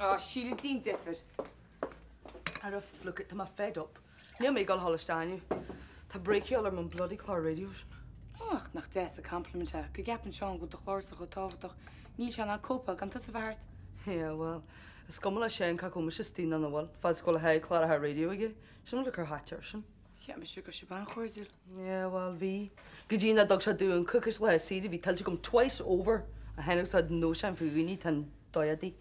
Á, Síle, déan deifir. Ara, look it, tá mé fed up. Níl mé ag dul a dhul isteach inniu. Tá brake-cheol ar mo bloody clár raidió sin. Ach nach deas an compliment é go gceapann Seán go bhfuil do chlársa chomh tábhachtach. Níl sé in ann cóipeáil gan tusa a bheith thart. Yeah, bhuel, is cuma le Seán cé acu mise istigh nó nach bhfuil, fad is go bhfuil a sháith cláracha raidió aige. Sin rud a chur hait air sin. Cheap mise go raibh sibh an-chairdiúil. Yeah, bhuel, bhí. Go dtí nach dtug sé domh an coicís le haghaidh saoire a bhí tuillte agam twice over a tháinig sé nóisean faoi dhaoine tá an dóigh di.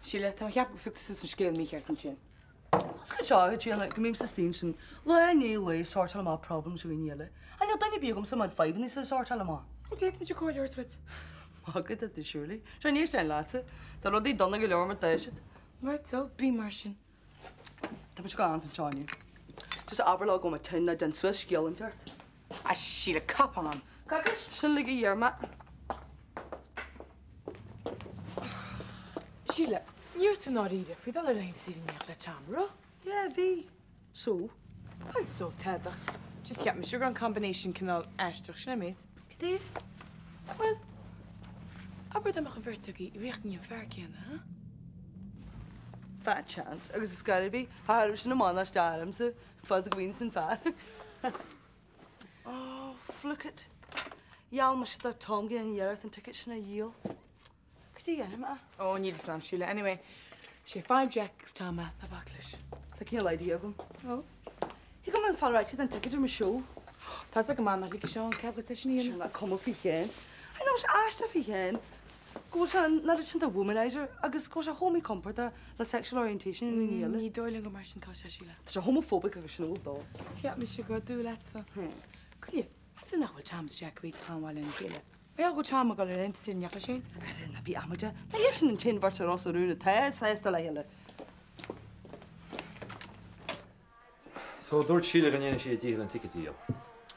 Síle, tá mé a cheapadh gur phioc tú suas an scéal mícheart ansin. Is go seo, a Thríona, go mbímse istigh ansin lá i ndiaidh lae ag sórtáil amach problems dhaoine eile. Ach níl duine ar bith agamsa a mbeadh fadhbanna a sórtáil amach. D'fhéadfainnse comhairle a thabhairt duit. Magadh tá tú surely. Sure ní éistfinn leatsa. Tá rudaí dona go leor mar atá siad. Right so, bí mar sin. Tá mise go han anseo inniu. Just abair leo go bhfuil mé tinn ná déan suas scéal inteacht. A Shíle, cop on! Coicís, sin uilig a d'iarr mé. Síle, ní raibh tú i ndáiríre faoi dul ar laethanta saoire in éineacht le Tom, raibh? Yeah, bhí. So? Bhuel, so tada. Just cheap mise go raibh an combination cineál aisteach, sin é an méid. Cad é? Bhuel, abair dá mbeadh an bheirt agaibh i riocht ní an fear céanna, huh? Fat chance. Agus ar scor ar bith, cha raibh sin amach ná isteach ormsa, fad is go bhfuigheann san fear. Oh, flick it. Gheall mise do Tom go ndéanfainn iarracht an ticket sin a dhíol. Cad é a dhéanfaidh mé? Oh, níl fhios a'm, Síle. Anyway, sé fadhb Jack agus Tom é, ná bac leis. Tá cineál idea agam. Oh? Thig liom fáil réitithe don ticket ar mo seó. Tá 'fhios go maith nach ligfidh Seán cead duit é sin a dhéanamh. Sin nach cuma faoi Sheán. I know, sé aisteach faoi Sheán go bhfuil sé an oiread sin de womanizer agus go bhfuil sé chomh míchompordach le sexual orientation na ndaoine eile. Ní dóigh liom gur mar sin atá sé, Síle. Tá sé homophobic agus sin a bhfuil dó. Cheap mise go raibh dúil agatsa. Come here, meas tú nach bhfuil Tom is Jack réitithe an-mhaith lena chéile? Mar gheall go bhfuil Tom ag dul ar laethanta saoire in éineacht le Shane? Ara, ná bí amaideach. Nach iad sin an t-aon bheirt ar Ros na Rún atá sásta le chéile. So, dúirt Síle go ndéanfaidh sí a dícheall an ticket a dhíol.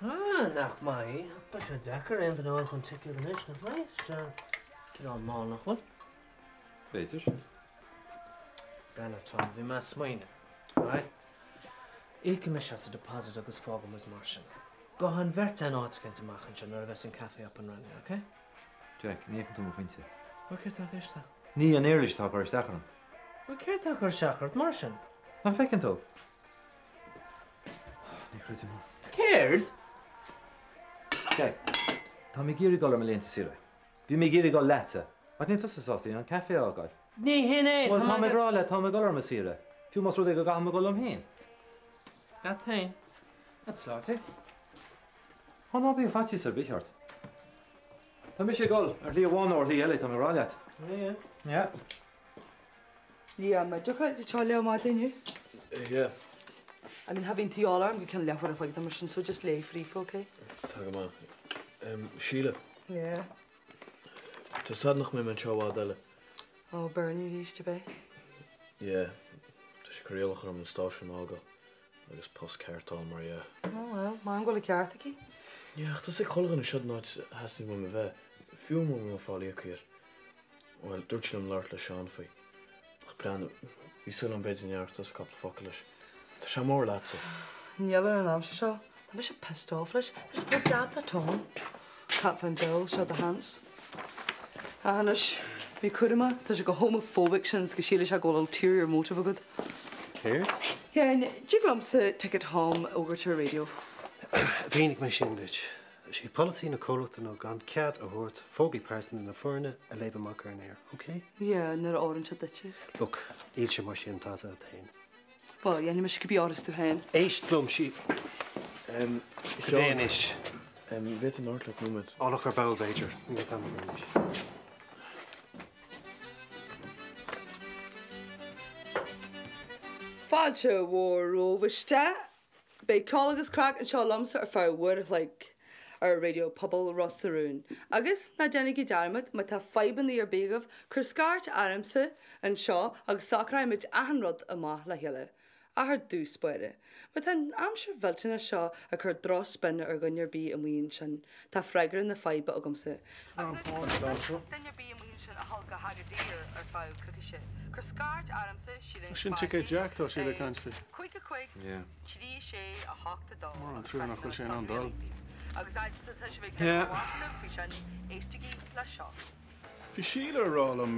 Ah, nach maith í. Beidh sé deacair aon duine a fháil chun ticéad anois, nach mbeidh? Tá sé cineál mall, nach bhfuil? B'fhéidir. Breathnaigh, Tom, bhí mé ag smaoineamh, right? Íocfaidh mise as an deposit agus fágfaidh muid mar sin. Gabhfaidh an bheirt againn áit eicínt amach anseo nuair a bheas an caife up and running, ok? Jack, ní fheiceann tú mo phointe. Bhuel, céard atá i gceist agat? Ní an uirlis atá ag cur isteach orm. Bhuel, céard atá ag cur isteach ort mar sin? Nach bhfeiceann tú? Ní chreidim. Céard? Jack, tá mé ag iarraidh dul ar mo laethanta saoire. Bhí mé ag iarraidh dul leatsa, ach níl tusa sásta an caife a fhágáil. Ní hin é, Bhuel, tá mé ag rá leat, tá mé ag dul ar mo saoire, fiú más rud é go gcaithfidh mé dul liom féin. Leat féin? That's lovely. Á, ná bíodh faitíos ar bith ort. Tá mise ag dul, ar shlí amháin nó ar shlí eile, tá mé ag rá leat. Yeah. Yeah. Yeah, mé dochreidte seo le maidin inniu. Yeah. I mean, bhí an t-ádh orm go ceann leathuair a chloig nó mar sin, so just léigh fríofa, okay? Tá go maith. Um, Síle. Yeah. Tá sad nach mbeidh mé anseo i bhfad eile. Oh, Bernie arís, ab é? Yeah. Tá sé ag cur iallach orm an stáisiún a fhágáil agus post ceart a fháil mar dhea. Oh well, mar go bhfuil an ceart aici. Yeah, ach tá 'fhios ag chuile dhuine seo an áit a theastaíonn uaim a bheith, fiú mura bhfuil mé ag fáil íoctha air. Bhuel, dúirt sí liom labhairt le Seán faoi. Ach breathnaigh, bhí súil agam b'fhéidir go ndéarfadh tusa cúpla focal leis. Tá sé mór leatsa. Níl ar an aimsir seo. Tá mise pissed off leis. Tá sé ag tabhairt jab do Tom. Cat van Dill, seo do chance. Ah, anois, bí cúramach, tá sé chomh homophobic sin is go sílfidh sé go bhfuil ulterior motive agat. Céard? Sheáin, dtig liomsa ticket Tom a fhógairt ar an raidió. Mhínigh mé sin duit. Is é polasaí na comhlachta ná gan cead a thabhairt fógraí pearsanta na foirne a léamh amach ar an aer, ok? Yeah, nuair a oireann sé duitse. Look, níl sé mar sin, tá's agat féin. Bhuel, dhéanfaidh mise cibé a oireas tú féin. Éist liom, sí. Em, Cad é anois? Em, bhféadfainn labhairt leat nóiméad? Á look ar ball b'fhéidir. Ní bheidh am agam anois. Fáilte mhór romhaibh isteach. Beidh ceol agus craic anseo liomsa ar feadh uair a chloig ar Raidió Pobail Ros na Rún. Agus ná déanaigí dearmad, má tá fadhbanna ar bith agaibh, cuir scairt ormsa anseo agus socróidh muid achan rud amach le chéile. Ach ar dtús báire, má tá an aimsir mhillteanach seo ag cur drochspin ar dhuine ar bith amuigh ansin, tá freagra na faidhbe agamsa. Agus anois, duine ar bith amuigh ansin a thoil go hAgadir ar feadh coicíse, cuir scairt ormsa, Síle Sin ticéad Jack tá Síle ag caint faoi. 5 5 3 6 8 2 Mór an trua nach bhfuil sé in ann dul. Agus tá sibh ag déanamh faoi sin, éistigí le seo. Bhí Síle ag rá liom.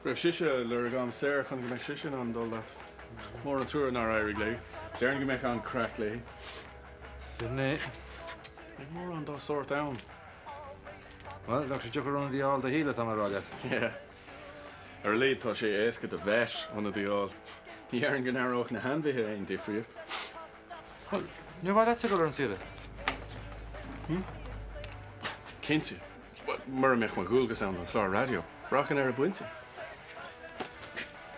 Go raibh sise ag lorg am saor chun go mbeadh sise in ann dul leat. Mór an trua nár éirigh léi. Déarfainn go mbeadh an-craic léi. Sin é. Níl mórán dá sórt ann. Bhuel, bheadh sé deacair ionadaí a fháil do Shíle, tá mé a rá leat. Yeah. Ar a laghad tá sé éasca do vet ionadaí a fháil. Ní dhéarfainn go n-aireodh na hainmhithe aon difríocht. Bhuel, níor mhaith leatsa dul ar an saoire? Hm? Cinnte. Mura mbeadh mo dhualgas ann don chlár raidió, rachainn ar an bpointe.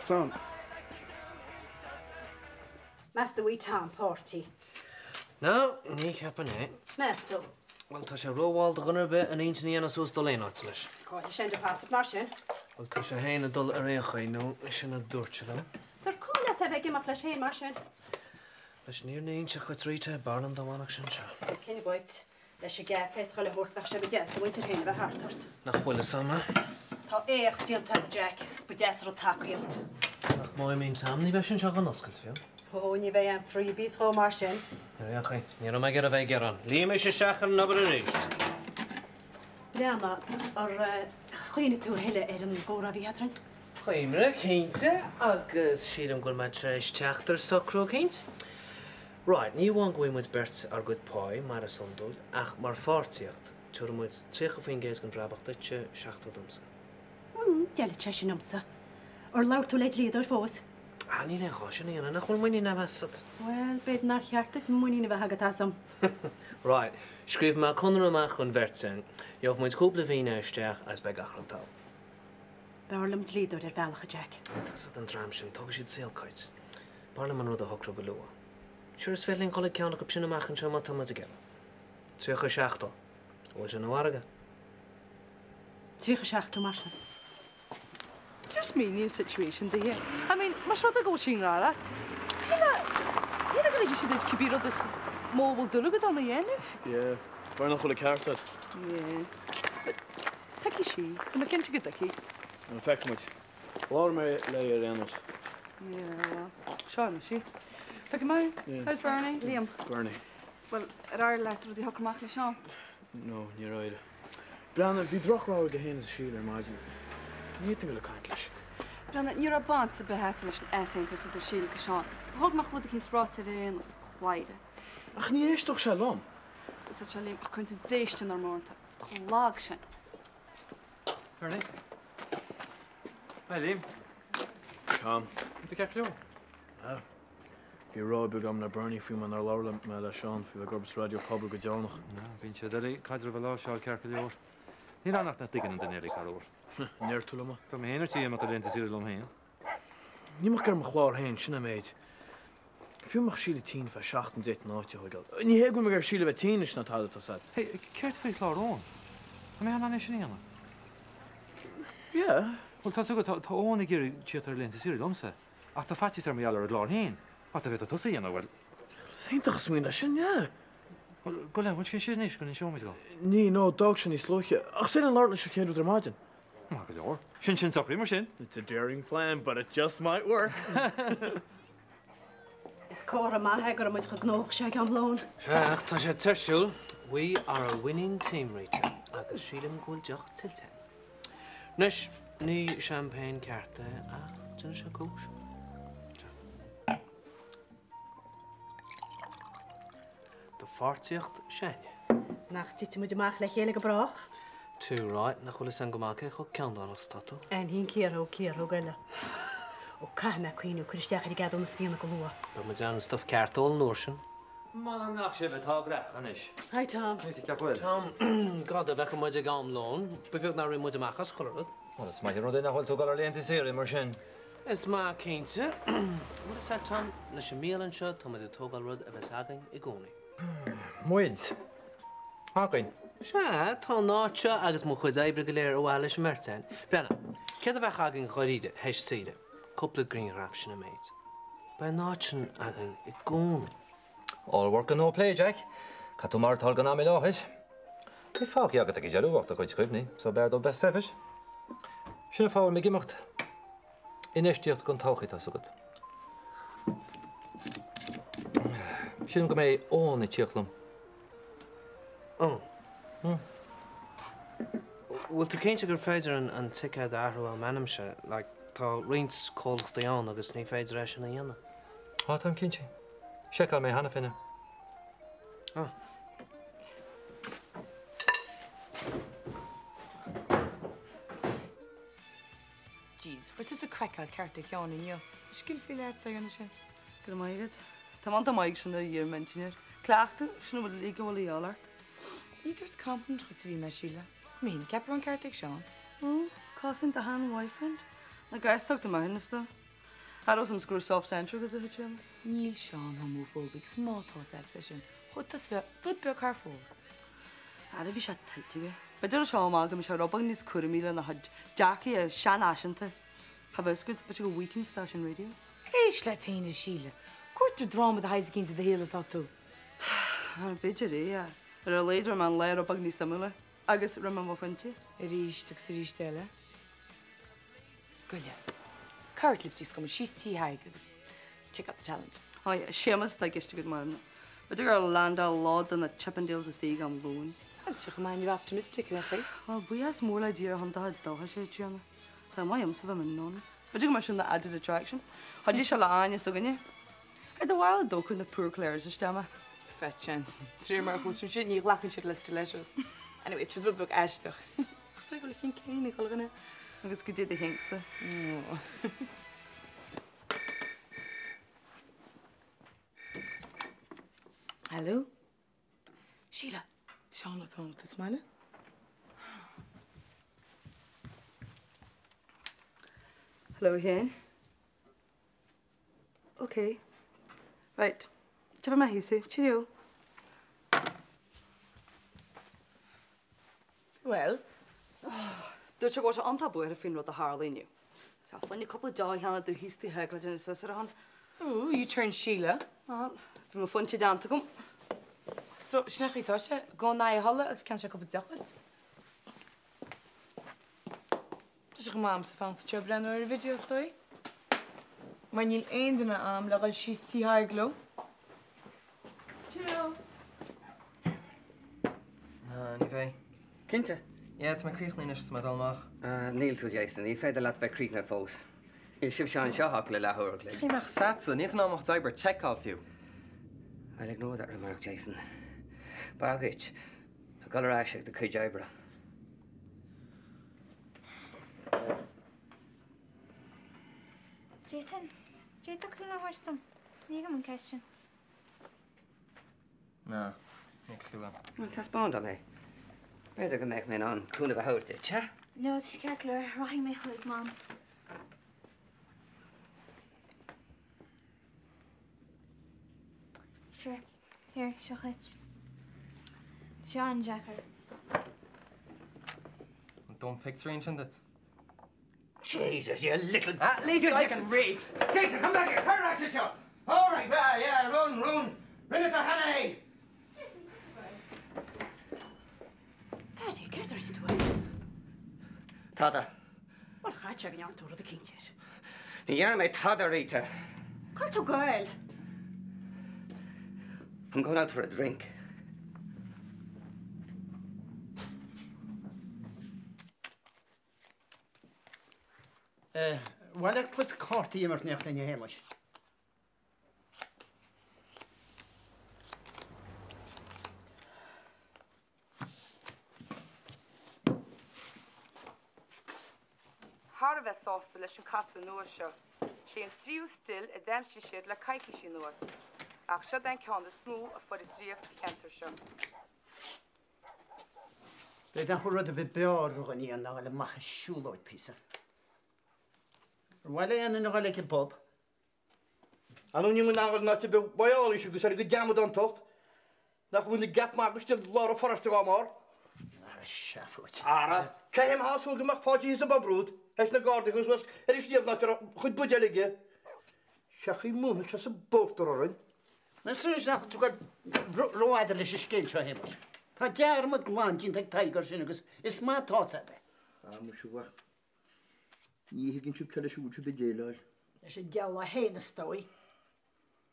Slán. Meas tú an bhfaighidh Tom páirtí? No, ní cheapaim é. Meas tú? Bhuel, tá sé rómhall do dhuine ar bith an intinn a dhéanamh suas dul aon áit leis. Caillfidh sé an deposit mar sin. Bhuel, tá sé féin ag dul ar aon chaoi, nó sin a dúirt sé liom. 'S ar cuma leat é bheith ag imeacht leis féin mar sin? Leis an fhírinne a inse dhuit, Rita, b'fhearr liom dá bhfanfadh sé anseo. Tá cinneadh uait. Leis an gcaife is chuile shórt bheadh sé go deas do mhuintir féin a bheith thart ort. Nach bhfuil fhios a'm. Tá éacht déanta agat Jack, is ba deas an rud tacaíocht. Ach má imíonn Tom ní bheidh sé anseo chun oscailt fiú. Ó, ní bheidh aon freebies dhó mar sin. Ar aon chaoi, ní raibh mé ag iarraidh bheith ag gearán. Luímis isteach ar an obair arís. Breathnaigh, ar chuimhnigh tú a thuilleadh ar an gcomhrá a bhí eadrainn? Chuimhnigh, cinnte, agus sílim go bhfuil mé tar éis teacht ar socrú eicínt. Right, ní amháin go bhfaighidh muid beirt ár gcuid páí, mar is iondúil, ach mar pháirtíocht, tabharfaidh muid 30% den bhrabach duitse, 70 domsa. Hmm, d'fheilfeadh sé sin liomsa. Ar labhair tú le dlíodóir fós? Ah, níl aon ghá sin a dhéanamh, nach bhfuil muinín agam asat? Bhuel, b'fhéidir nár cheart duit muinín a bheith agat asam. Right, scríobhfaidh mé conradh amach don bheirt againn, gheobhaidh muid cúpla fíné isteach agus beidh gach rud togha. B'fhearr liom dlíodóir ar bhealach, a Jack. Tá 's agat an dream sin, tógfaidh siad saol cait. B'fhearr liom an rud a shocrú go luath. Sure is féidir linn dul ag ceann acu sin amach anseo má tá muid ag iarraidh. 30, 70. An bhfuil sé ina mhargadh? 30, 70 mar sin. Just mínigh an situation di. I mean, más rud é go bhfuil sí i ngrá leat, shílfeá go ligfidh sí duit cibé rud is mó a bhfuil dúil agat ann a dhéanamh. Yeah, b'fhearr nach bhfuil an ceart agat. Yeah. But tuigfidh sí, tá mé cinnte go dtuigfidh. Bhuel, feicfidh muid. Labharfaidh mé léi ar aon nós. Yeah, seo anois í. Feicfidh mé. How's Bernie? Liam. Bernie. Bhuel, ar éirigh leat rudaí a shocrú amach le Seán? No, níor éirigh. Breathnaigh, bhí drochrogha aige féin is Síle ar maidin. Ní fhéadfainn dul ag caint leis. Breathnaigh, ní raibh baint ar bith agat leis an easaontas idir Síle agus Seán. Ba chóir go mbeadh rud eicínt ráite air ar aon nós, a chladhaire. Ach ní éistfeadh sé liom. Is é seo Liam, ach cuireann tú déistin orm uaireanta. Tá tú chomh lag sin. Bernie. Hi Liam. Seán. An tú ceart go leor? Ah. Bhí rá beag agam le Bernie faoi mar nár labhair mé le Seán faoi bheith ag obair sa Raidió Pobail go deonach. Ah, bíonn sé doiligh caidreamh a láimhseáil ceart go leor. Níl ann ach nach dtuigeann an duine eile corruair. An ndeir tú liom é? Tá mé féin ar tí imeacht ar laethanta saoire liom féin. Níl mé ach ag iarraidh mo chlár féin, sin an méid. Fiú má bheadh Síle tinn feadh seachtain d'fhéadfainn áit a thóigeáil. Ní hé go bhfuil mé ag iarraidh Síle a bheith tinn anois ná tada, tá 's a'd. Hey, céard faoi chlár Eoin? An mbeifeá in ann é sin a dhéanamh? Yeah. Bhuel, tá 's agat, tá Eoin ag iarraidh tíocht ar laethanta saoire liomsa, ach tá faitíos air mar gheall ar an gclár féin. Má tá bhféadfadh tusa a dhéanamh, bhuel. Is iontach an smaoineamh é sin, yeah. Bhuel, go leith, bhfuil sé sin anois go n-inseoimid dó? Ní, no, d'fhág sé níos luaithe. Ach is féidir linn labhairt leis an chéad rud ar maidin. Maith go leor. Sin sin socraithe mar sin. It's a daring plan, but it just might work. Is comhartha maith é go raibh muid chomh gnóthach seo ag am lóin. Sea, ach tá sé tuirsiúil. We are a winning team, Rita, agus sílim go bhfuil deoch tuillte againn. Anois, ní champagne ceart é, ach déanfaidh sé cúis. Seo. Do pháirtíocht s'againne. Nach dtitfidh muid amach le chéile go brách? Too right, nach bhfuil fhios agam go maith cé chomh ceanndána is atá tú. Ainmhín ciarthóg, ciarthóg eile. Ó caithfidh mé cuimhniú cur isteach ar an gceadúnas fíona go luath. Beidh muid in ann an stuif ceart a ól an uair sin. M'anam nach sibh atá ag creachadh anois. Hi Tom. Ní ceap bhfuil. Tom, gá dá bhfeicfeadh muid ag am lóin, ba bheag nár rith muid amach as chuile rud. Bhuel, is maith an rud é nach bhfuil tú ag dul ar laethanta saoire mar sin. Is maith, cinnte. Bhfuil fhios a't, Tom, leis an mbialann seo tá muid ag tógáil rud a bheas againn i gcónaí. Muid. Againn. Sea, tá an áit seo agus mo chuid oibre go léir ar mhaithe leis an mbeirt againn. Breathnaigh, céard a bheadh againn dháiríre théis saoire? Cúpla grianghraf, sin an méid. Beidh an áit sin againn i gcónaí. All work and no play, Jack. Caithfidh tú maireachtáil gan am i láthair. Níl fágtha agat ag an deireadh ach do chuid cuimhní, so b'fhearr dóibh bheith saibhir. Sin an fáth a bhfuil mé ag imeacht. Infheistíocht don todhchaí, tá's agat. Sílim go mbeidh Eoin ag tíocht liom. Eoin? Bhfuil tú cinnte gur féidir an ticéad a athrú á m'ainmse? Like. Tá roinnt comhlachtaí ann agus ní féidir é sin a dhéanamh. Á, táim cinnte. Sheiceáil mé cheana féin é. Ah. Jeez, chuir tusa craiceáil ceart ar Sheán inniu. Is scil faoi leith é a dhéanamh sin. Go raibh maith agat. Tá mé iontach maith ag sin ar dhíor m'intinne air. Cleachtadh, sin a bhfuil ag a bhfuil a dhíobháil ort. Ní ag tabhairt compliment dhuit a bhí mé, Síle. Mín, ceap raibh an ceart ag Seán. Ó, cosaint do shean-bhoyfriend. Na guys tugtar maith in is dó. That was some screw self-centered with the hitch Níl Seán homophobic is má tá seisean, chuaigh tusa rud beag thar fóir. Ara bhí sé tuillte aige. B'fhéidir as seo amach go mbeidh sé rud beag níos cúramaí lena chuid dearcaithe seanfhaiseanta. Have a scoot, b'fhéidir go weekend stáisiún raidió. Éist leat féin, a Shíle. Cuirtear dráma de shaghas eicínt i do shaol atá tú. Ara b'fhéidir é, yeah. Ar a laghad rinne mé an lá rud beag níos suimiúla. Agus rinne mé mo phointe. Arís agus arís eile. Goile. Carrot lipsticks go síos tí Thaidhg agus check out the talent. Oh yeah, Séamus atá i gceist agat mar b'fhéidir gur landáil lá de na Chippendales istigh am lóin. Tá sé chomh maith optimistic ar chaoi. Bhuel, buíochas mór le Dia ar shon do chuid dóchais, a Thríona. Tá maith agamsa bheith in ann. B'fhéidir go mbeidh sin na added attraction. Chuidigh sé le Áine s'againne. Ar do bharúil an dtógfadh na Poor Clares isteach mé? Fat chance. De réir mar a chloisim sin, ní ghlacann siad le stilettos. Anyway, tá rud beag aisteach. Is dóigh go bhfuil a chinn céanna ag chuile dhuine. Agus go dté do chinnse. Hello? Síle, Seán atá ann, tú sa mbaile? Hello, Shane. Ok. Right. Tiocfaidh mé thíos thú. Cheerio. Bhuel? Dúirt sé go bhfuil sé iontach buartha faoin rud a tharla inniu. Tá fá choinne cúpla deoch a cheannach domh thíos tigh Thaidhg le déanamh suas ar a shon. Ooh, you turned Síle. Bhuel, bhí mo phointe déanta agam. So, sin é an chaoi atá sé. Gabh in aghaidh a thola agus ceannaigh sé cúpla deoch duit. Tá sé chomh maith agamsa fanacht anseo ag breathnú ar an video, is dóigh. Mar níl aon duine a'm le dhul síos tí Thaidhg leo. Cheerio! Ná, ní bheidh. Cinnte. Yeah, tá mé críochnaithe anois, tá mé ag dul amach. Níl tú, Jason. Ní féidir leat bheith críochnaithe fós. Níl sibhse anseo ach le leathuair a chloig. Cé mbeadh s'a'dsa? Níl tú in ann mo chuid oibre a sheiceáil fiú. I'll ignore that remark, Jason. B'fhearr dhuit a dhul ar ais ag do chuid oibre. Jason, d'fhéadfá cúnamh a thabhairt dom? Ní thuigim an ceist sin. Ná, níl clue agam. Bhuel, taispeáin dom é. B'fhéidir go mbeadh mé in ann cúnamh a thabhairt duit, sea? No, tá sé ceart go leor. Rachaidh mé chuig Mam. Sure. Here, seo dhuit. Tá sé an-deacair. An dónn pictiúirí ansin duit? Jesus, you little... At least I can read! Jason, come back here! Tar ar ais anseo! All right, ah, yeah, run, run! Rinne tú cheana é! Paddy, céard a rinne tú air? Tada. Bhuel, chaith sé go ndearna tú rud eicínt air. Ní dhearna mé tada, Rita. Cá bhfuil tú ag goil? I'm going out for a drink. Ar mhaith leat cluiche cártaí a imirt in éineacht linn, a Shéamais? Thar a bheith sásta leis an casadh nua seo. Sé an tríú stil a d'aimsigh siad le coicís anuas, ach seod é an ceann is mó a fuarthas riamh sa cheantar seo. B'fhéidir nach bhfuil rud ar bith b'fhearr do dhuine ná dul amach ar siúlóid píosa. Ar mhaith le aon duine a dhul ag an bpub? An ionann an eagar ná tibhe báiálaís agus ar a gcuid amadantacht nach bhfuil na gceap maith agus de lár an pharóiste dhá mbarr? Ara seafóid. Ara, cé hé thá súil go mbeadh fáilte thíos sa bpub romhat, théis na Gardaí a chur suas ar an sliabh ná raibh a chuid buidéal aige. Seachaí múinfidh sé sa bpórtar orainn. Meas nach bhfuil tú ag dul rófhada leis an scéal seo, a Shéamais. Tá dearmad glan déanta ag Tadhg air sin agus is maith atá 's a'd é. Á, muise mhaith. Ní thuigeann sibh cé leis a bhfuil sibh ag déileáil. Leis an diabhal é féin, is dóigh.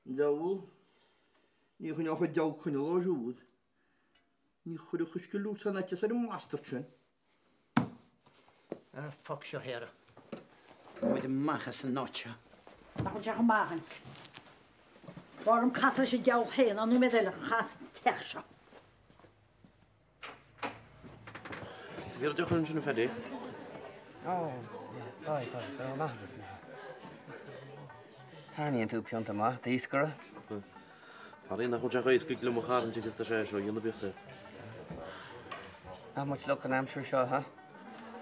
An diabhal? Ní choinneodh an diabhal coinneal leo siúd. Ní chuirfeadh uisce liús san aiteas ar an mbastard sin. Ah, fuck seo Héara. Gabhfaidh muid amach as an áit seo. Nach bhfuil sé chomh maith againn. B'fhearr liom casadh leis an diabhal féin ná nóiméad eile a chaitheamh san teach seo. Bhí ar deoch ansin a Phaddy. Ó, bye, bye, go raibh maith agat. Tarraingíonn tú pionta maith d'iascaire. Faraor nach bhfuil sé chomh héasca gliomach a tharraingt agus tá sé seo a dhéanamh bíodh saor. Not much luck an aimsir seo, huh?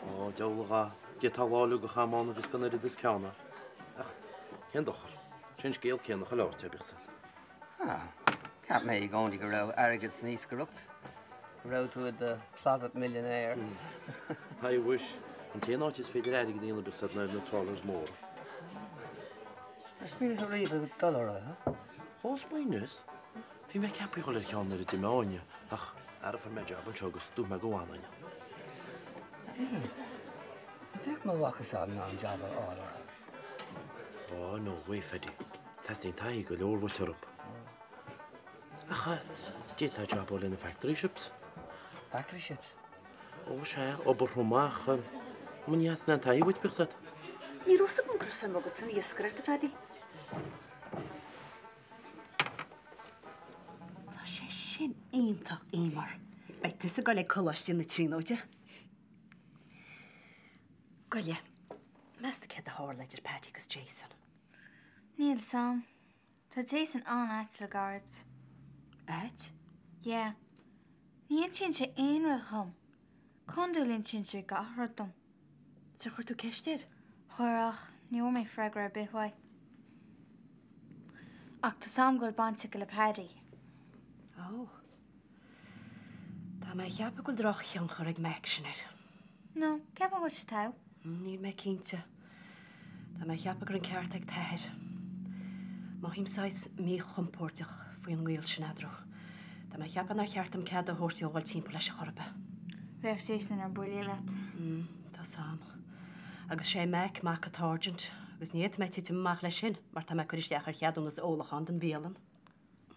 Ó, deabhal a dhath. D'fhéadfá lá uilig a chaitheamh ann agus gan oiread is ceann air. Ach, cén dochar? Sin scéal céanna chuile áit, bíodh saor. Ah, cheap mé i gcónaí go raibh airgead san iascaireacht, go raibh tú i do closet millionaire. I wish. An t-aon áit is féidir airgead a dhéanamh bíodh saor ná ar na trawlers móra. Ar smaoinigh tú riamh ag dul orthu, huh? Ó, smaoiníos. Bhí mé ceaptha dhul ar cheann nuair a d'imigh Áine, ach ara fuair mé jab anseo agus dúirt mé go bhfanfainn. Bhí. Bheadh mo mhac-sa in ann jab a fháil orthu. Ó, no way, Phaddy. Teastaíonn taithí go leor uait orthu. Ach d'fhéadfá jab a fháil ar na factory ships. Factory ships? Ó, sea, obair throm ach ní theastaíonn aon taithí uait, bíodh 's agat. Ní raibh 's agam go raibh suim agat san iascaireacht, a Phaddy. Tá sé sin iontach, Eimear. Beidh tusa ag goil ag Coláiste na Tríonóide. Gabh i leith, meas tú céard a tharla idir Paddy agus Jason? Níl 's a'm. Tá Jason an-ait le gairid. Ait? Yeah. Ní insíonn sé aon rud dhom. Go hiondúil insíonn sé gach rud dom. 'S ar chuir tú ceist air? Chuir ach ní bhfuair mé freagra ar bith uaidh. Ach tá 's a'm go bhfuil baint aige le Paddy. Ó. Tá mé a cheapadh go bhfuil drochthionchar ag Mac sin air. No, ceapaim go bhfuil sé togha. Níl mé cinnte. Tá mé a cheapadh go raibh an ceart ag t'athair. Mothaím saghas míchompordach faoin ngaol sin eadarthu. Tá mé a cheapadh nár cheart dom cead a thabhairt dó dhul timpeall leis ar chor ar bith. Bheadh Jason ar buile leat. Tá 's a'm. Agus sé Mac mac an tSáirsint agus ní fhéadfaidh mé titim amach leis sin mar tá mé ag cur isteach ar cheadúnas ólacháin don bhialann.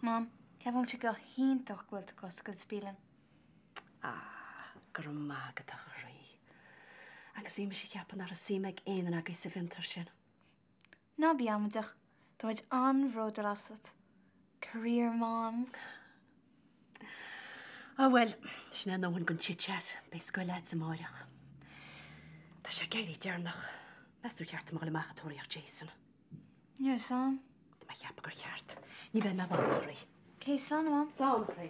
Mam, ceapaim go bhfuil sé go hiontach go bhfuil tú ag oscailt bialann. Ah, go raibh maith agat a chroí. Agus bhí mise ag ceapadh nach raibh suim ag aon duine agaibh sa bhfiontar sin. Ná bí amaideach, tá muid an-bhródúil asat. Career mom. Ah bhuel, sin é a ndóthain den chit-chat. Beidh scoil a'dsa amáireach. Tá sé ag éirí deireanach. Meas tú ar cheart dom a dhul amach ag tóraíocht Jason? Níl 's a'm. Tá mé a cheapadh gur cheart. Ní bheidh mé i bhfad, a chroí. Ok, slán, a Mham. Slán, a chroí.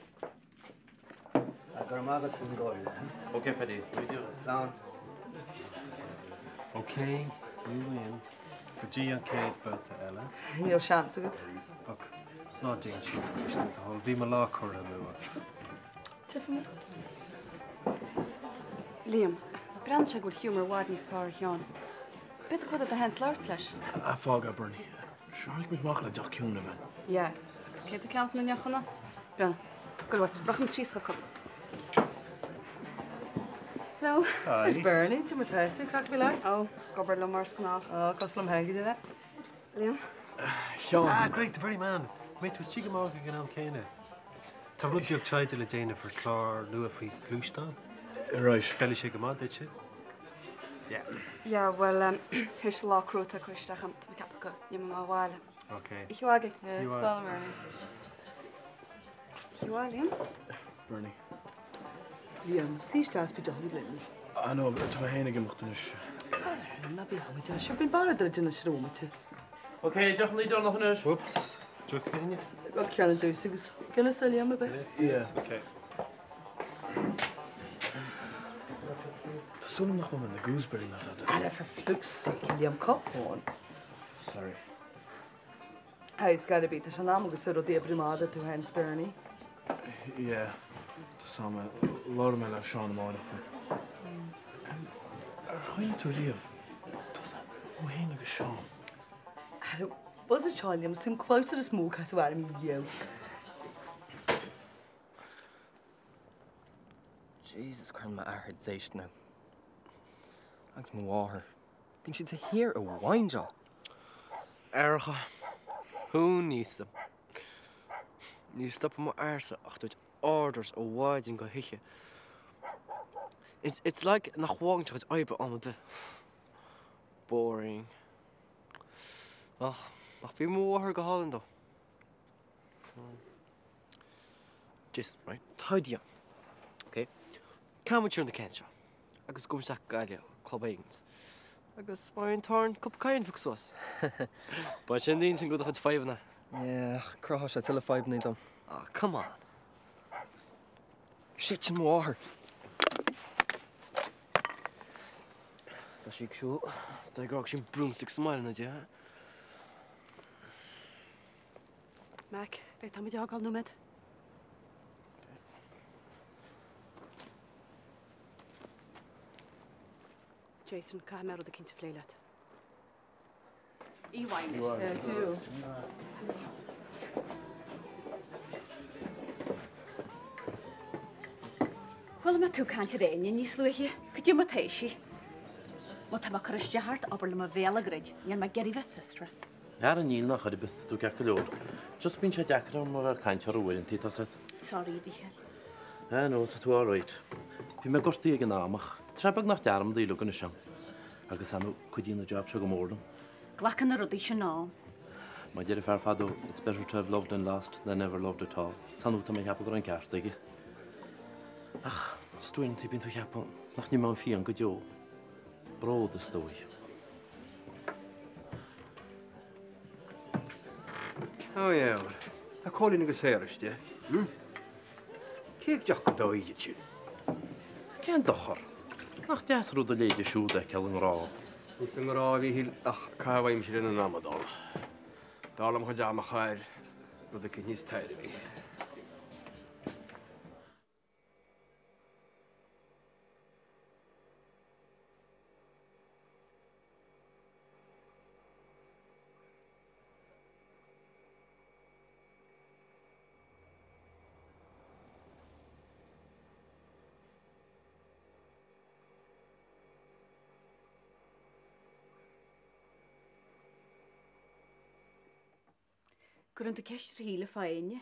Go raibh maith agat faoin gcomhairle. Ok, Paddy. Slán. Ok, you win. Go dtí an chéad babhta eile. Níl seans agat. Och, ná déan sin arís, le do thoil. Bhí mo lá curtha amú agat. Tiffany. Liam, breathnaíonn sé go bhfuil humour i bhfad níos fearr ar Sheán. B'fhéidir gur do sheans labhairt leis. Ah, fág é, Bernie. Sure, tháinig muid amach le deoch ciúin a bhean. Yeah, agus cé atá ag ceannach na ndeochanna? Breathnaigh. Gabh uait, rachaidh muid síos chucu. Hello. Hi. Is Bernie, cad é mar atá tú, cad faoi leat? Ó, ag obair liom mar is gnách. Ó, cosúil liom féin go deimhin. Liam. Seán. Ah, great, the very man. Mbeidh tú istigh amárach ag an am céanna? Tá rud beag taighde le déanamh ar chlár nua faoi ghluaisteáin. Right. Feilfidh sé go maith duitse. Yeah. Yeah, bhuel, théis lá crua atá curtha isteach agam, tá mé ag ceapadh go n-imeoidh mé abhaile. Ok. Oíche mhaith agaibh. Yeah, slán Bernie. Oíche mhaith, Liam. Bernie. Liam, suigh isteach is bí deoch linn. Ah no, tá mé féin ag imeacht anois. Ná bí amaideach, sure bíonn barra druidte anois ar bhomaite. Ok, deoch deireanach anois. Whoops. Deoch éinne? Rud ceann dús agus Guinness do Liam, ab ea? Yeah. Ok. Tá súil agam nach bhfuil mé ina gooseberry ná tada. Ara, for fluke's sake, Liam, come on. Sorry. Hey, it's gotta be, tá sé in am agat rudaí a oibriú amach idir tú féin is Bernie. Yeah, tá 's a'm, labhróidh mé le Seán amárach faoi. Ar chuimhnigh tú riamh, tá 's a'm, thú féin agus Seán. Ara, buzz it seo, Liam, is tú an clabhsúr is mó a casadh orm riamh. Jesus, cuireann m'athair déistin orm. Agus mo mháthair. Bíonn siad de shíor ag whingeáil. Aithreacha, who needs them? Ní stopann mo fhearsa ach ag tabhairt orders ó mhaidin go hoíche. It's, it's like nach bhfágann sé a chuid oibre am ar bith. Boring. Ach, ach bhí mo mháthair go hálainn though. Jason, right, tá idea agam. Ok? Caithfidh muid siar na cans seo agus gabh isteach go Gaillimh, club éigin. Agus má bhíonn an t-ádh orainn cúpla coin a phiocadh suas. Beidh sin d'intinn go do chuid fadhbanna. Yeah, ach cruthóidh sé tuilleadh fadhbanna dom. Ah, come on. Shit, sin mo mháthair. Tá sí ag siúl. Is dóigh gur fhág sí an broomstick sa mbaile ina diaidh. Mac, beidh táimid a fhágáil nóiméad. Jason, caithfidh mé rud eicínt a phlé leat. Chuala mé tú ag caint ar Áine níos luaithe, cad é mar tá sí? Má tá mé ag cur isteach ort, abair liom mo bhéal ag druid, níl mé ag iarraidh bheith fiosrach. Ara níl nach ar bith, tá tú ceart go leor. Just bíonn sé deacair orm a bheith ag caint orthu uaireanta, tá 's agat. Sorry, a Mhíchíl. Ah no, tá tú alright. Bhí mé gortaithe ag an am ach tá sé beagnach dearmadta uilig anois agam. Agus ar ndóigh, cuidíonn an job seo go mór liom. Glacann na rudaí sin am. Mar a deireadh fear fadó, it's better to have loved and lost than never loved at all. Is ar ndóigh, tá mé ag ceapadh go raibh an ceart aige. Ach, just uaireanta bíonn tú ag ceapadh nach n-imeoidh an phian go deo. Bród, is dóigh. Oh yeah, well, tá Cóilín agus Sarah istigh. Hm? Cé deoch go dóigh sin? Is cén dochar? Nach deas rud a leithéide siúd a fheiceáil i ngrá? Ní sa ngrá a Mhíchíl ach caithfidh a bhfaighimse lena n-amadán. B'fhearr liom a chuid ama a chaitheamh ar rud eicínt níos tairbhí. Cuireann tú ceist ar Shíle fá Áine.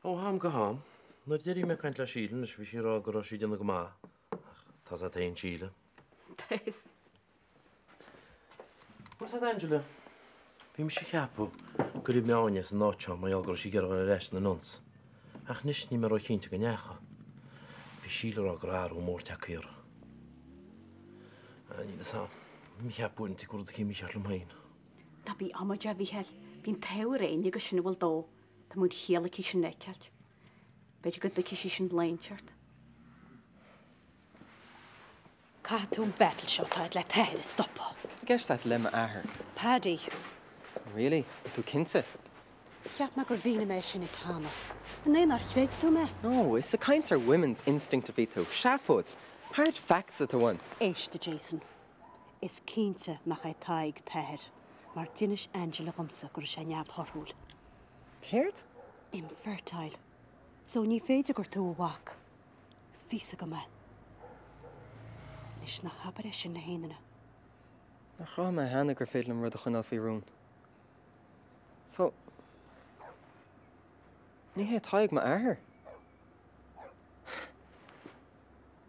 Ó am go ham. Nuair a d'éirigh mé ag caint le Síle anois bhí sí ag rá go raibh sí ag déanamh go maith. Ach tá 's agat féin Síle. Tá 'fhios. Bhfuil 's agat Angela, bhí mise ag ceapadh gur imigh Áine as an áit seo mar gheall go raibh sí ag iarraidh dul ar ais sna nuns. Ach anois níl mé ró-chinnte go ndeacha. Bhí Síle ag rá go raibh athrú mór tagtha uirthi. Ah, níl 'fhios a'm. Bím ag ceapadh uaireanta go bhfuil rud eicínt mícheart liom féin. Ná bí amaideach, a Mhíchíl. Bíonn an t-ádh ar Áine agus sin a bhfuil dó. Tá an chiall aici sin a fheiceáilt. B'fhéidir go dtuigfidh sí sin lá inteacht. Caithfidh tú an battle seo atá agat le t'athair a stopadh. Cad i gceist agat le m'athair? Paddy. Really? An tú cinnte? Cheap mé gur mhínigh mé sin duit cheana. An é nár chreid tú mé? No, is ag caint ar women's instinct a bhí tú. Seafóid! Hard facts atá uaim. Éist, a Jason. Is cinnte nach é Tadhg t'athair, mar d'inis Angela dhomsa go raibh sé neamhthorthúil. Céard? Infertile. So ní féidir gur tú a mhac. Agus bhí 's agam é. Anois ná habair é sin le haon duine. Nach raibh mé cheana gur féidir liom rud a choinneáil faoi rún. So, ní hé Tadhg m'athair.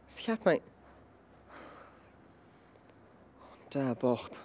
Is cheap mé... Ó, Dia bocht.